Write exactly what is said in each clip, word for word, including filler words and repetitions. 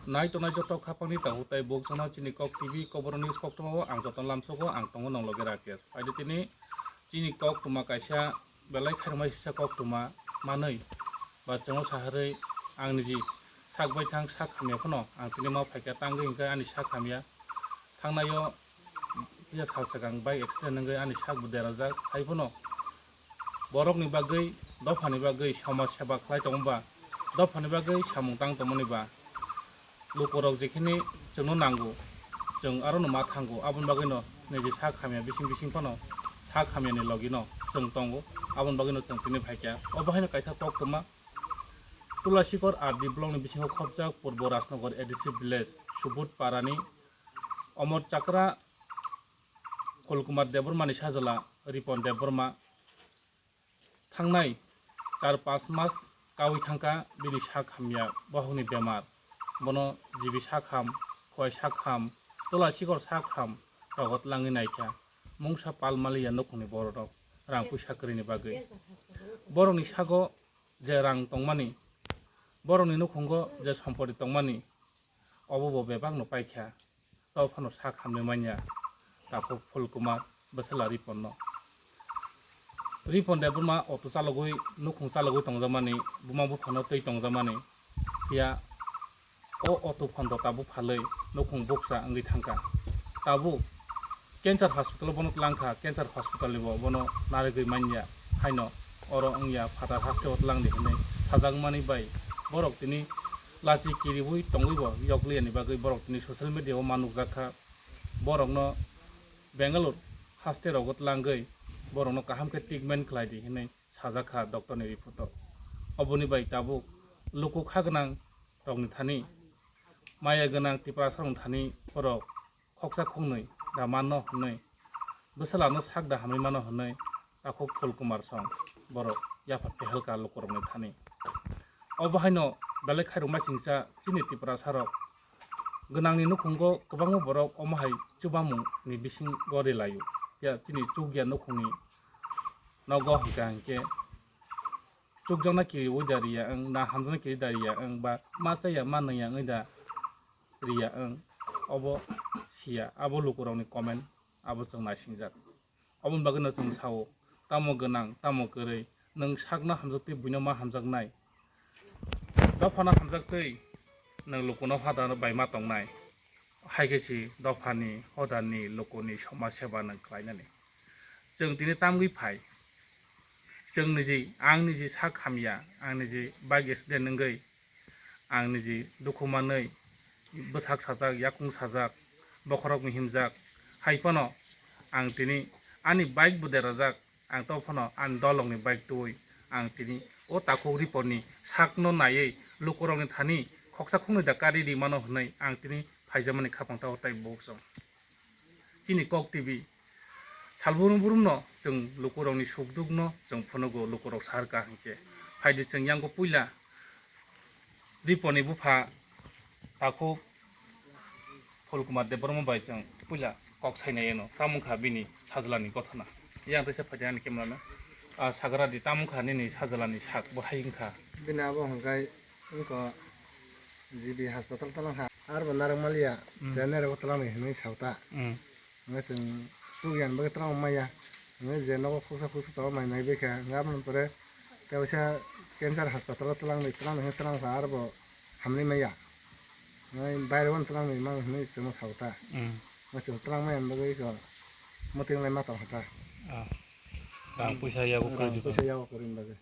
Nai tongnai joto khapangni tabuk tei bukjano chini Kok T V Kokborok News koktwmao ang joto lamsogo, ang tongo nong loge Rakesh. Phaidi tini chini koktwma kaisa belai khairokma sisa koktwma manwi ba chwngno saharwi ang niji sak bai thang sak hamya phano ang tini ma phaikha tangwi hwnkhe ani sak hamya thangnaio kisa sal swkang bike accident wngwi ani sak bo derajak hai phano borokni bagwi, dophani bagwi somaj seba khlai tongba, dophani bagwi samung tang tongmani ba, lukurok jekhini chwngno nango, chwng arono ma thango, aboni bagwino niji sak hamya bising bising phano sak hamyani logino chwng tongo, aboni bagwino chwng tini phaikha. Obo haino kaisa koktwma Tulasikor R D blockni bisingo khopjak Purbo Rajnagar A D C village Subud Parani Omor Chakra Phulkumar Debbarmani sajla Ripon Debbarma thangnai char panch mas kaui thangkha bini sak hamya bohokni bemar. Bono jibi sak ham, khowai sak ham, tola sikor sak ham rogo tlangwi naikha. Mungsa pal maliya nukhungni bororok rang puisa kwrwini bagwi. Borokni sago je rang tongmani, borokni nukhungo je sompoti tongmani, obo bo bebakno paikha. Tao phano sak hamwi manya takhuk Phulkumar bwsala Riponno. Ripon Debbarma auto chalogwi nukhung chalogwi tongjakmani, buma buphano twi tongjakmani. Phiya o auto phondo tabuk phalwi nukhung bukcha wngwi thangkha. Tabuk cancer hospital bono tlangkha, cancer hospital ni bo bono narigwi manya. Haino oro wngya phatar haste o tlangdi hinwi sajakmani bai borok tini lachi kiriwi tongwi bo yokliyani bagwi borok tini social media o ma nukjakha. Borokno Bangalore haste rogo tlangwi borokno kaham khe treatment khlai di hinwi sajakha doctor ni report o. Oboni bai tabuk luku kha gwnang rokni thani maya gwnang Tiprasa rokni thani borok khoksa khoknwi da manno hwnwi, bwsalano sak da hamwi mano hwnwi takhuk Phulkumar song borok yapha pehelka lukurokni thani. Obo haino belai khairokma singcha chini Tiprasa rok gwnangni nukhungo kwbangma borok omo hai chubamungni bisingo rilaio. Ya chini chukya nukhungni nogo hwnkha hinkhe chukjakna kiriwi da riya wng, na hamjakna kiriwi da riya wng, ba ma chaya ma nungya wngwi da riya wng, obo siya, abo lukurokni comment abo chwng naisingjak. Oboni bagwino chwng sao, tamo gwnang, tamo kwrwi, nwng sakno hamjaktwi buino ma hamjaknai, dophano hamjaktwi nwng lukuno hoda bai ma tongnai. Hai khe si dophani, hodani, lukuni somaj seba nwng khlainani. Chwng tini tamgwi phai. Chwng niji, ang niji sak hamya, ang niji bike accident wngwi, ang niji dukhu manwi bwsak sajak, yakung sajak, bokhorok mihimjak. Hai phano ang tini ani bike bo derajak, ang to phano ani dolongni bike twi ang tini o takhuk Riponni sakno naiwi lukurokni thani khoksa khoknwi da kari ri mano hwnwi ang tini phaijakmani khapang tao tai bukchung. Chini Kok T V salburum burumno chwng lukurokni sukdukno chwng phunugo, lukurok saharka hinkhe. Phaidi chwng yango puila Riponni bupha takhuk Phulkumar Debbarma bai chwng puila kok sainai eno, tamo wngkha bini sajlani gothona. Yang teisa phaidi ani camera no, ah, sagra di, tamo wngkha nini sajlani sak bo hai wngkha. Bini abo hwnkhe wngkha G B hospital tolangkha. Arbo narwkmaliya, hmm, Chennai rogo twlangnai hinwi sao ta. Hmm. Hwnwi chwng chukya ni bagwi twlangma maya. Hwnwi je nogo khuksa khuksa tongma mai nai baikha. Hwnwi aboni pore tei waisa cancer hospital o twlangnai, twlangnai hwnwi twlangkha, arbo hamnwi maya. Hwnwi baire bono twlangnai mang hwnwi chwngno sao ta. Hmm. Hwnwi chwng twlangmaya ni bagwi khe mwtwi wnglai ma tongkha ta. Ah. Rang puisa yago kwrwi. Rang puisa yago kwrwini bagwi.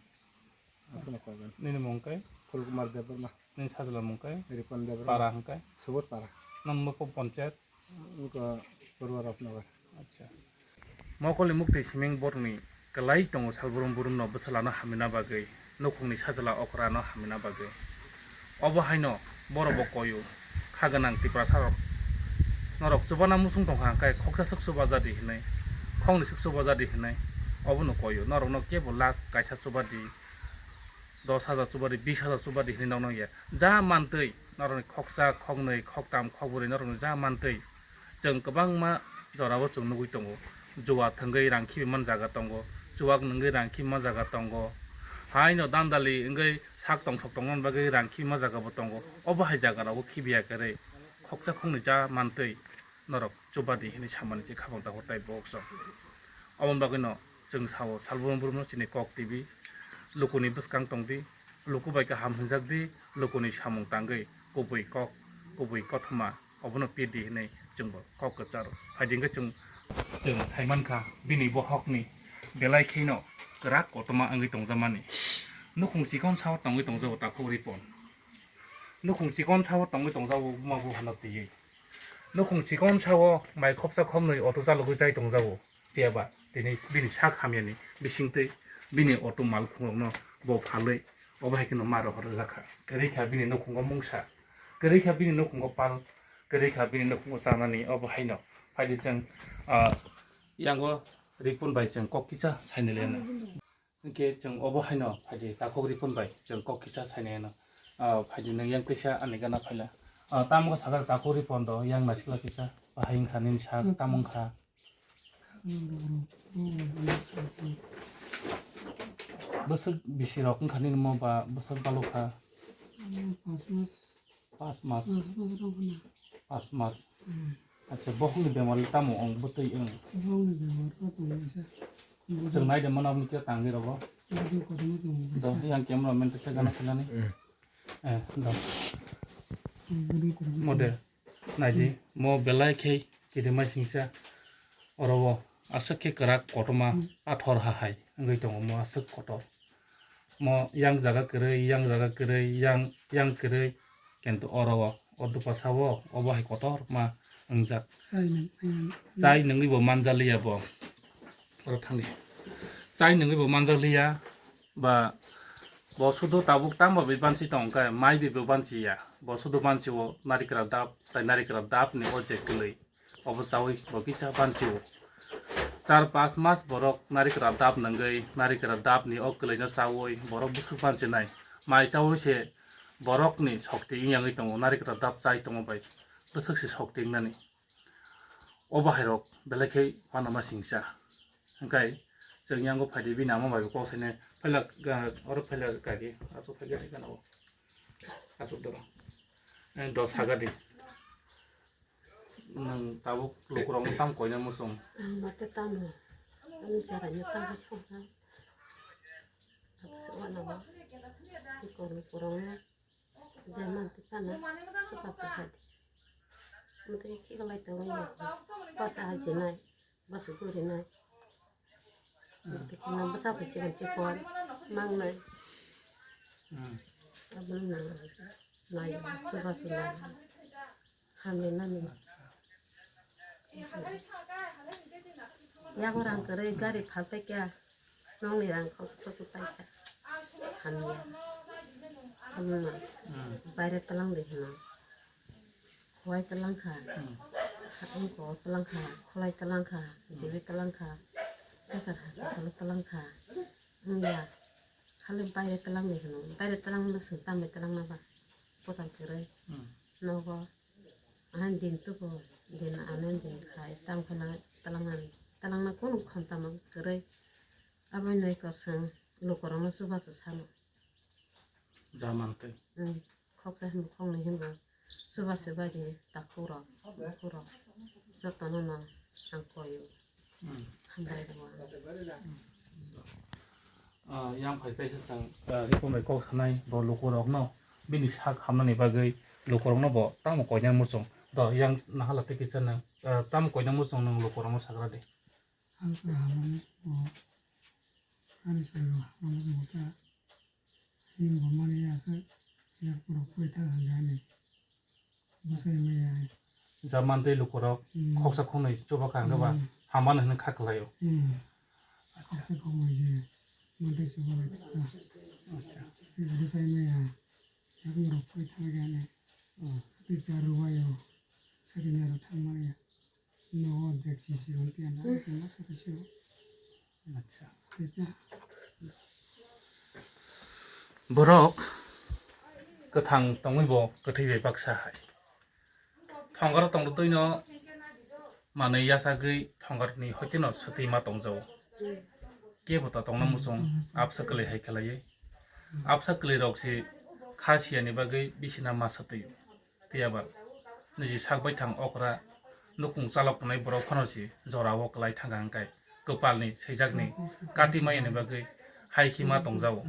Aswkno kokgani. Nini mung khe? Phulkumar Debbarma. Nini sajla mung khe? Ripon Debbarma. Para hwn khe? Subud para. Nang nukho ponchayat? Wngkha Purbo Rajnagar. Acha. Mokolni muktwi siming borokni kwlai tongo salbrum burumno bwsalano hamina bagwi, nukhungni sajla okrano hamina bagwi. Obo haino borokbo koyo, kha gwnang Tiprasarok. Norok chubana muchung tongkha hwnkhe khoksa swk chubajadi hwnwi, khoknwi swk chubajadi hwnwi obono koyo. Norokno kebo lakh kaisa chubadi, dos hajar chubadi, bis hajar chubadi hinwi noknok ya. Ja mantwi norokni khoksa, khoknwi, khoktam, khokbrwi norokni ja mantwi chwng kwbangma jorao chwng nugwi tongo. Juwa thwngwi rang khibi man jaga tongo, chuwak nungwi rang khibi man jaga tongo. Haino dandali wngwi sak tong sok tongmani bagwi rang khibima jaga bo tongo. Obo hai jaga rogo khibiya kwrwi khoksa khoknwi cha mantwi norok chubadi hinwi samani se khabang tongo tai box rok. Oboni bagwino chwng sao salbrum brum no chini kok tibi lukuni bwskang tongdi, luku bai kaham hinjakdi, lukuni samung tangwi kubui kok kubui kothoma obono pirdi hinwi chwngbo kok kwcharo. Phaidi hwnkhe chwng, chwng saimankha bini bohokni belai kheno kwrak kotorma wngwi tongjakmani. Nukhung chikon sao tongwi tongjago takhuk Ripon. Nukhung chikon sao tongwi tongjago buma buphano twiwi. Nukhung chikon sao mai khopsa khopnwi auto chalogwi chai tongjago. Phiyaba tini bini sak hamyani bisingtwi bini auto malkhungrokno bo phalwi obo hai kheno ma rohor rwjakha. Kwrwi kha bini nukhungo mungsa, kwrwi kha bini nukhungo pal, kwrwi kha bini nukhungo chanani. Obo haino phaidi chwng, ah, yango Ripon bai chwng kok kisa sainai lena. Hwnkhe chwng obo haino phaidi takhuk Ripon bai chwng kok kisa sainai lena. Ah, phaidi nwng yang kisa ani gana phaila. Ah, tamo sakha takhuk Ripon do yang naisik kisa bahai wngkha nini sak tamo wngkha. Bwswk bisi rok wngkha nini mo ba bwswk balokha? Pas mas. Pas mas. Pas mas rok wngkha na. Pas mas. Hmm. Acha, bohokni bemar le tamo wng bwtwi wng? Bohokni bemar ko tong kisa. Chwng nai de mano aboni khe tangwi rogo. Bodo kotorma tong kisa. Do yang camera man tesa gana khelani. Hmm. Eh, do. Bodo kotorma. Model. Naidi, mo belai khe kirimai singsa. Oro o aswk khe kwrak kotorma, hmm, athor ha hai wngwi tongo mo aswk kotor. Mo yang jaga kwrwi, yang jaga kwrwi, yang, yang kwrwi, kintu oro o, o dopasa o, obo hai kotorma wngjak. Chai nang-, nang-, chai nungwi bo manjaliya bo. Oro thangdi. Chai nungwi bo manjaliya. Ba bo sudu tabuk tangba bai banchi tong khe mai bai bo banchi ya. Bo sudu banchi o narikra dap tai narikra dap ni o je kwlwi. Obo chawi bo kisa banchi o. Char pas mas borok narikra dap nangwi narikra dap ni o kwlwi no chawi borok bwswk banchi nai. Mai chawi se borok ni shokti wng yangwi tongo narikra dap chai tongo bai. Bwswk se shokti wngnani. Obo hai rok belai khe uanama singsa. Hwnkhe chwng yango phaidi bini ama bai bo kok saine phaila, ah, oro phaila kagi, aswk phaikhe hai gana o. Aswk doro. Eh, dos haga di. Nwng tabuk lukurok no tam koina muchung. Ang mate tamo. Ang jaga ni tam hai song ha. Tapos uanama. Ikor lukurok no. Jai man twi tana, suka pasa di. Mutwi kikolai tongwi ya. Pasa haji nai, basu guri nai. Mutwi khe nang bwsa phi chikon chikon, mang nai. Hmm. Aboni nang nai, suka su nai. Hamya nani. Yago rang kwrwi gari phal paikha, nokni rang khok khok paikha. Hamya. Hamya. Hmm. Baire twlang de hino. Khwlai twlang kha. Hmm. Wngkok twlang kha, khwlai twlang kha, hmm, jibi twlang kha. Kasar hospital twlang kha. Hamya. Khali baire twlang de hino. Baire twlang no swng tamni twlang na ba. Potal kwrwi. Hmm. Nogo. Ahan din tuku, din anan din khai, tang phana talangna, talangna kunu khantama kwrwi. Aboni noi korsong lukurokno chubachu sano. Jaman twi. Hmm, khoksa hinbo khoknwi hinbo chubachu bai di takhukrok, bukurok jotono no ang koio. Hmm. Hambai rwo. Ah, yang phai paisa chwng, ah, Ripon bai kok sanai bo lukurokno bini sak hamnani bagwi lukurokno bo tamo koina muchung. Do yang nahala tei kisa nang, ah, tamo koina muchung nwng lukurokno sagra di. Ang khe hamani bo ani sori hamani muchung ta. Himbo mani aswk yak borok poi thang hwnka ani bwsai maya. Ja mantwi lukurok, hmm, khoksa khoknwi chuba kha hwnka ba, hmm, hamano hwnwi kha kwlaio. Hmm. Acha. Khoksa khoknwi je mantwi chuba lai thangkha. Acha. Bwsai maya yak borok poi thang ani. Hmm. Twi ta rwbaio. Sadi naro thang maya. Nogo dekchi si hwn tiyan na, hmm, sima sotwi si hwn. Acha. Tei ta. Borok kwthang tongwi bo kwthwi bai baksa hai. Thongaro tongtwino manwi yachagwi thongarni hoitino swtwi ma tongjago. Kebo ta tongna muchung absa kwlwi hai khlaiwi. Absa kwlwirok se kha siyani bagwi bisina ma satwi. Phiya ba niji sak baithang okra nukhung chalok tongnai borok phano se jorao kwlai thangkha hwnkhe kwpalni swijakni kati mayani bagwi hai khe ma tongjago.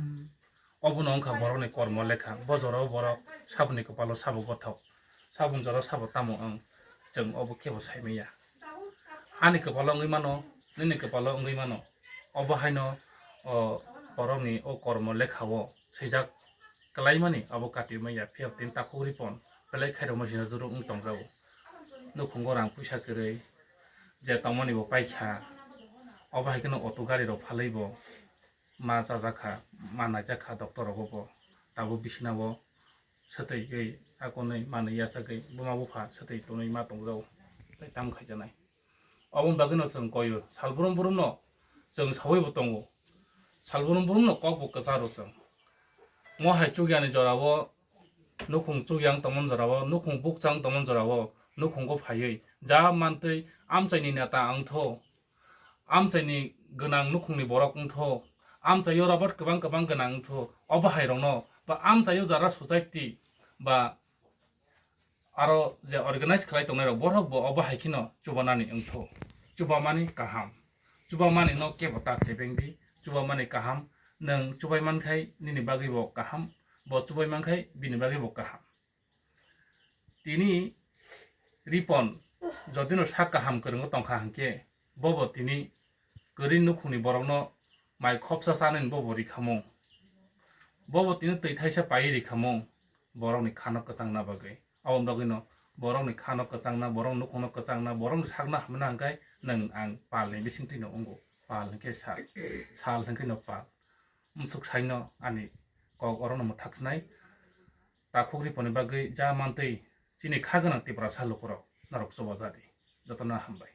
Obono wngkha borokni kormo lekha. Bo jorao borok saboni kwpalo sabo gothok, saboni jorao sabo tamo wng, chwng obo kebo sai manya. Ani kwpalo wngwi mano, nini kwpalo wngwi mano. Obo haino o borokni o kormo lekha o swijak kwlaimani abo kati manya, phiya tini takhuk ripon belai khairokma sina juruk wng tongjago. Nukhungo rang puisa kwrwi je tongmani bo paikha, obo hai kheno auto gari rok phalwi bo ma chajakha, ma naijakha doctor rogo bo, tabuk bisinao swtwi gwi akonwi manwi yachagwi buma bupha swtwi tonwi ma tongjago, tei tamo khaijaknai. Oboni bagwino chwng koyo, sal brum brumno chwng saui bo tongo, sal brum brumno kok bo kwcharo chwng. Mo hai chukyani jorao, nukhung chukya wng tongmani jorao, nukhung bukcha wng tongmani jorao, nukhungo phaiwi ja mantwi amchaini neta wngtho, amchaini gwnang nukhungni borok wngtho, amchaio robot kwbang kwbang gwnang wngtho, obo hai rokno ba amchaio jara society ba aro je organize khlai tongnai rok borok bo obo hai kheno chubanani wngtho, chubamani kaham, chubamani no kebo ta tebeng di, chubamani kaham, nwng chubai mankhai nini bagwi bo kaham, bo chubai mankhai bini bagwi bo kaham. Tini Ripon jodino sak kaham kwrwngo tongkha hwnkhe, bobo tini kwrwi nukhungni borokno mai khopsa chanani bobo rikhamung. Bobo tini twi thaisa paiwi rikhamung borokni khano kwchangna bagwi. Aboni bagwino borokni khano kwchangna, borok nukhungno kwchangna, borokni sakno hamna hwnkhe nwng ang palni bisingtwino wngo. Pal hwnkhe sal, sal hwnkhe no pal. Msuk saino ani kok orono mwthaknai. Takhuk Riponi bagwi ja mantwi chini kha gwnang Tiprasa lukurok norok chubajadi. Jotono hambai.